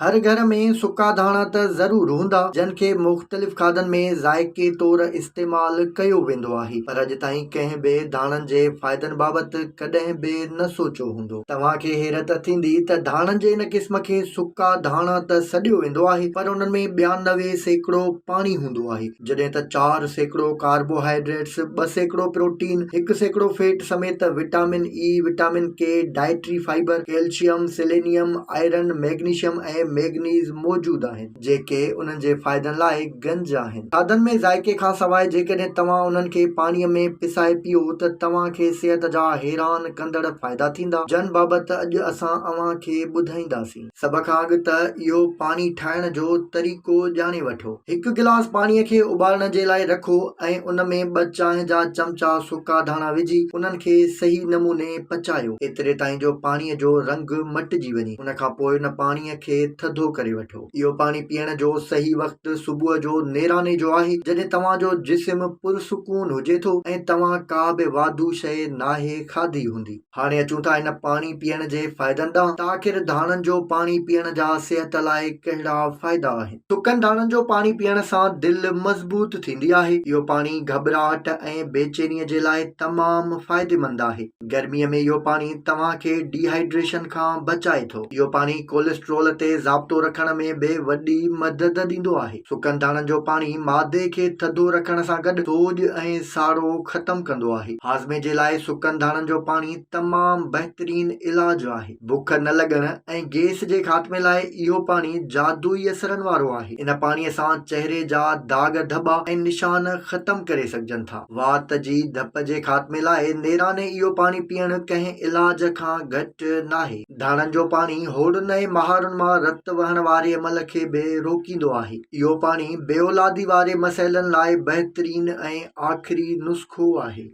هر گهر ۾ سڪا ڌاڻا ته ضرور هوندا، جن کي مختلف کاڌن ۾ ذائقي طور استعمال ڪيو ويندو آهي، پر اڄ تائين ڪنهن به ڌاڻن جي فائدن بابت ڪڏهن به نه سوچيو هوندو. توهان کي حيرت ٿيندي ته ڌاڻن جي ان قسم کي سڪا ڌاڻا ته سڏيو ويندو آهي، پر انهن ۾ 92% پاڻي هوندو آهي، جڏهن ته 4% ڪاربوهائيڊريٽس، 2% پروٽين، 1% فيٽ سميت vitamin E, vitamin K, dietary fibre, calcium, selenium, iron, magnesium ۽ manganese موجود آهن، جيڪي انهن جي فائدن لاء گنج آهن. کاڌن ۾ ذائقي کان سواء جيڪڏهن توهان انهن کي پاڻيء ۾ پسائي پيئو ته توهان کي صحت جا حيران ڪندڙ فائدا ٿيندا، جن بابت اڄ اسان اوهان کي ٻڌائينداسين. سڀ کان اڳ ته اهو پاڻي ٺاهڻ جو طريقو ڄاڻي وٺو. هڪ گلاس پاڻيء کي اٻارڻ جي لاء رکو ۽ ان ۾ ٻه چانهه جا چمچا سڪا ڌاڻا وجهي انهن کي صحيح نموني پچايو، ايتري تائين جو پاڻيء جو رنگ مٽجي وڃي. ان کان پوء ان پاڻيء کي ٿڌو ڪري وٺو. اهو پاڻي پيئڻ جو صحيح وقت صبح جو نيراني جو آهي، جڏهن توهان جو جسم پرسڪون هجي ٿو ۽ توهان ڪا به واڌو شيء ناهي کاڌي هوندي. هاڻي اچون ٿا هن پاڻي پيئڻ جي فائدن ڏانهن ته آخر ڌاڻن جو پاڻي پيئڻ جا صحت لاء ڪهڙا فائدا آهن. سڪن ڌاڻن جو پاڻي پيئڻ سان دل مضبوط ٿيندي آهي. اهو پاڻي گهٻراهٽ ۽ بيچيني جي لاء تمام فائديمند آهي. گرمي ۾ اهو پاڻي توهان کي ڊي هائيڊريشن کان بچائي ٿو. اهو پاڻي ڪوليسٽرول تي ضابطو رکڻ ۾ به وڏي مدد ڏيندو آهي. سڪن ڌاڻن جو پاڻي معدي کي ٿڌو رکڻ سان گڏ سوڄ ۽ ساڙو ختم ڪندو آهي. هاضمي جي لاء سڪن ڌاڻن جو پاڻي تمام بهترين علاج آهي. بک نه لڳڻ ۽ گيس جي خاتمي لاء اهو پاڻي جادوئي اثرن وارو آهي. ان پاڻي سان چهري جا داغ ڌٻا ۽ نشان ختم ڪري سگهجن ٿا. وات جي ڌپ جي خاتمي لاء نيراني اهو پاڻي پيئڻ ڪنهن علاج کان گهٽ ناهي. ڌاڻن جو پاڻي هوڙن ۽ مهارن مان رت وهڻ واري عمل کي به روڪيندو آهي. اهو پاڻي بي اولادي واري مسئلن لاء بهترين ۽ آخري نسخو آهي.